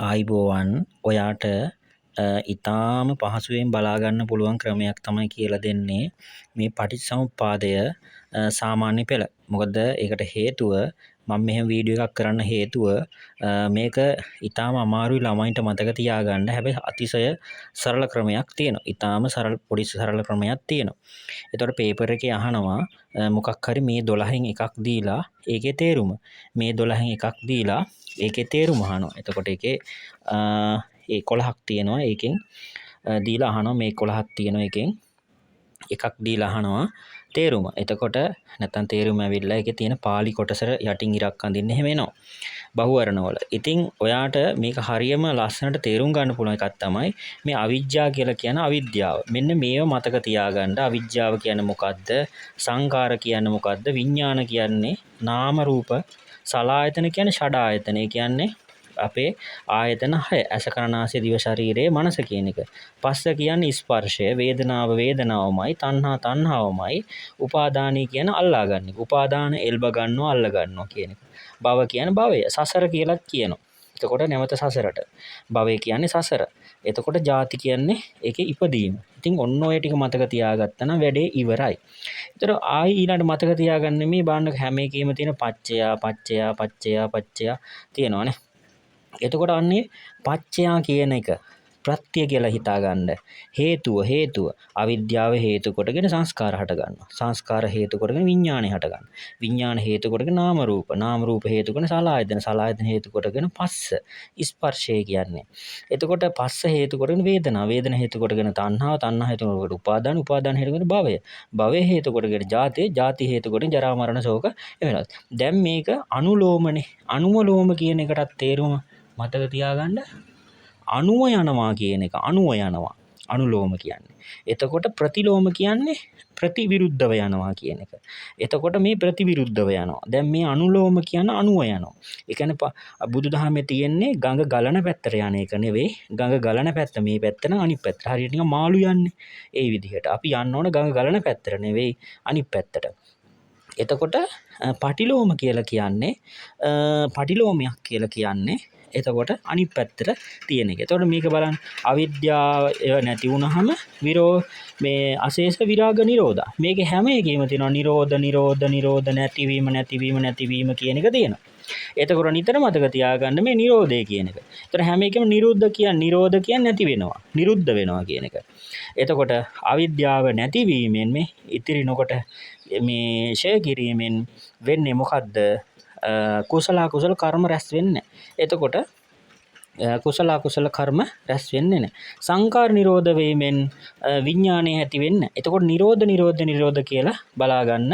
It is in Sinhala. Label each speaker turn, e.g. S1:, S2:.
S1: ආයුබෝවන්. ඔයාට ඉතාම පහසුවෙන් බලා ගන්න පුළුවන් ක්‍රමයක් තමයි කියලා දෙන්නේ මේ පටිච්චසමුප්පාදය සාමාන්‍ය පෙළ. මොකද ඒකට හේතුව මම මෙහෙම වීඩියෝ එකක් කරන්න හේතුව මේක ඉතාම අමාරුයි ළමයින්ට මතක තියාගන්න. හැබැයි අතිශය සරල ක්‍රමයක් තියෙනවා. ඉතාම සරල පොඩි සරල ක්‍රමයක් තියෙනවා. එතකොට පේපර් එකේ අහනවා මොකක් හරි මේ 12න් එකක් දීලා ඒකේ තේරුම. මේ 12න් එකක් දීලා ඒකේ තේරුම අහනවා. එතකොට ඒකේ ඒ 11ක් තියෙනවා. ඒකෙන් දීලා අහනවා මේ 11ක් තියෙනවා එකෙන් එකක් දීලා අහනවා තේරුම. එතකොට නැත්තම් තේරුම ඇවිල්ලා ඒකේ තියෙන පාලි කොටසට යටින් ඉරක් අඳින්න එහෙම එනවා. බහුවර්ණවල. ඉතින් ඔයාට මේක හරියම ලස්සනට තේරුම් ගන්න පුළුවන් එකක් තමයි මේ අවිජ්ජා කියලා කියන අවිද්‍යාව. මෙන්න මේව මතක තියාගන්න. අවිද්‍යාව කියන්නේ මොකද්ද? සංඛාර කියන්නේ මොකද්ද? විඥාන කියන්නේ නාම රූප. සලායතන කියන්නේ ෂඩ ආයතන. ඒ කියන්නේ අපේ ආයතන 6. ඇස කන නාසය දිව ශරීරය මනස කියන එක. පස්ස කියන්නේ ස්පර්ශය, වේදනාව වේදනාවමයි, තණ්හා තණ්හාවමයි, උපාදානයි කියන අල්ලා ගන්න එක. උපාදාන එල්බ ගන්නවා අල්ල ගන්නවා කියන එක. භව කියන්නේ භවය, සසර කියලත් කියනවා. එතකොට නැවත සසරට. භවය කියන්නේ සසර. එතකොට ජාති කියන්නේ ඒකේ ඉපදීම. ඉතින් ඔන්න ඔය ටික මතක තියාගත්තා නම් වැඩේ ඉවරයි. ඒතර ආයි ඊළඟට මතක තියාගන්න මේ බලන්න හැම එකේම තියෙන පච්චයා පච්චයා පච්චයා පච්චයා තියෙනවනේ. එතකොට අන්නේ පච්චයා කියන එක ප්‍රත්‍ය කියලා හිතාගන්න. හේතුව හේතුව අවිද්‍යාව හේතු කොටගෙන සංස්කාර හට ගන්නවා. සංස්කාර හේතු කොටගෙන විඥානය හට ගන්නවා. විඥාන හේතු කොටගෙන නාම රූප. නාම රූප හේතු කොටගෙන සලආයතන. සලආයතන හේතු කොටගෙන පස්ස. ස්පර්ශය කියන්නේ. එතකොට පස්ස හේතු කොටගෙන වේදනා. වේදනා හේතු කොටගෙන තණ්හාව. තණ්හා හේතු කොටගෙන උපාදාන. උපාදාන හේතු කොටගෙන භවය. භවය හේතු කොටගෙන ජාතිය. ජාති හේතු කොටගෙන ජරා මරණ ශෝක එවෙනවා. දැන් මේක අනුලෝමනේ. අනුමලෝම කියන එකටත් තේරුම මතක තියාගන්න. අනුව යනවා කියන එක. අනුව යනවා අනුලෝම කියන්නේ. එතකොට ප්‍රතිලෝම කියන්නේ ප්‍රතිවිරුද්ධව යනවා කියන එක. එතකොට මේ ප්‍රතිවිරුද්ධව යනවා. දැන් මේ අනුලෝම කියන අනුව යනවා. ඒ කියන්නේ බුදුදහමේ තියෙන්නේ ගඟ ගලන පැත්තට යන එක නෙවෙයි. ගඟ ගලන පැත්ත මේ පැත්ත නම් අනිත් පැත්තට. හරියට නිකන් මාළු යන්නේ. ඒ විදිහට. අපි යන්න ඕන ගඟ ගලන පැත්තට නෙවෙයි අනිත් පැත්තට. එතකොට පටිලෝම කියලා කියන්නේ පටිලෝමයක් කියලා කියන්නේ එතකොට අනිත් පැත්තට තියෙන එක. එතකොට මේක බලන්න අවිද්‍යාව ඒව නැති වුනහම විරෝ මේ අශේෂ විරාග නිරෝධා. මේකේ හැම එකේම තියෙනවා නිරෝධ නිරෝධ නිරෝධ නැතිවීම නැතිවීම නැතිවීම කියන එක තියෙනවා. එතකොට නිතර මතක තියාගන්න මේ නිරෝධය කියන එක. එතකොට හැම එකෙම නිරුද්ධ කියන්නේ නිරෝධ කියන්නේ නැති වෙනවා. නිරුද්ධ වෙනවා කියන එක. එතකොට අවිද්‍යාව නැතිවීමෙන් මේ ඉතිරි නොකොට මේ ෂය කිරීමෙන් වෙන්නේ මොකද්ද? කුසල අකුසල කර්ම රැස් වෙන්නේ. එතකොට කුසල අකුසල කර්ම රැස් වෙන්නේ නැහැ. සංකාර නිරෝධ වීමෙන් විඥානය ඇති වෙන්නේ. එතකොට නිරෝධ නිරෝධ නිරෝධ කියලා බලා ගන්න.